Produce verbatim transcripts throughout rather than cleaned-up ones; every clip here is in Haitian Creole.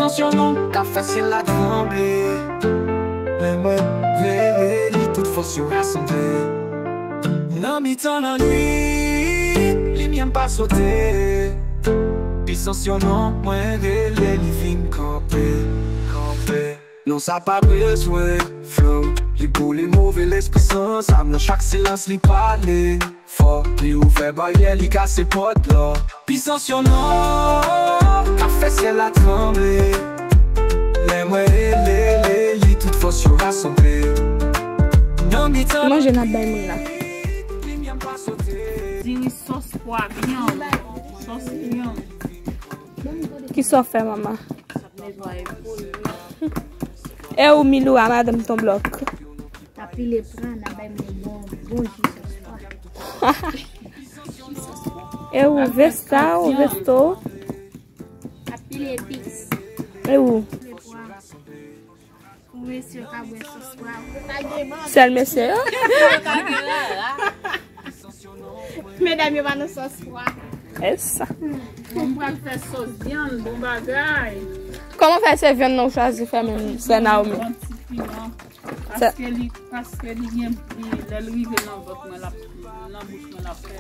Pisans yon nonm ka fè syèl la tranble. Lè mwen rele li, tout fòs yo rasanble. Nan mitan lannwit, limyè m pa sote. Pisans yon nonm mwen rele, li vin kanpe, kanpe. Non sa pa bezwen flo, li boule move lespri san zam. Nan chak silans li pale fò, li ouvè baryè, li kase pòt lò. Pisans yon nonm ka fè syèl la tranble. Lè mwen rele li, tout fòs yo rasanble. Nan mitan manje n ap bay moun la. Diri sòs pwa byanm. Sòs byanm. Kisa w fè, manman? Netwaye poul. E ou, Milou, a madanm ton blòk? N ap pile pran, n ap bay moun bon, bon ji sòs pwa. E ou, Vesta ou Vesto? N ap pile epis. E ou? Pile pwa. Pou mesye yo ka bwè sòs pwa. Sèl mesye yo? Medam yo pa nan sòs pwa. E sa. Mwen pral fè sòs vyann, bon bagay. Kòman fè se vyann nan ou chwazi fè menm, sè Naomi? Yon ti piman. Paske li, paske li gen, li, lè l rive nan vant mwen, l ap, nan bouch mwen, l ap fè.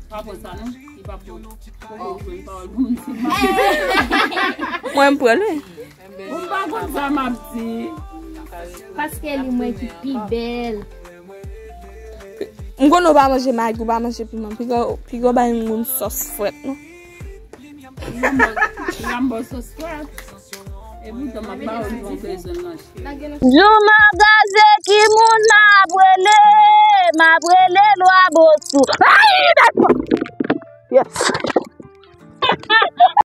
Pa pran sa non, li pa pran. Poko jwenn pawòl pou m di. Mwen, m pran li. Ou pa konn sa m ap di. Paske li mwen ki pi bèl. M konnen w pa manje magi, w pa manje piman. Piga, piga w bay moun sòs frèt, non? Piga m ba, piga m ba w sòs frèt. E poutan, m ap ba w yon bezwen manje. Jou magaze ki moun m ap rele, m ap rele lwa bosou. Ay, dakò. Yes.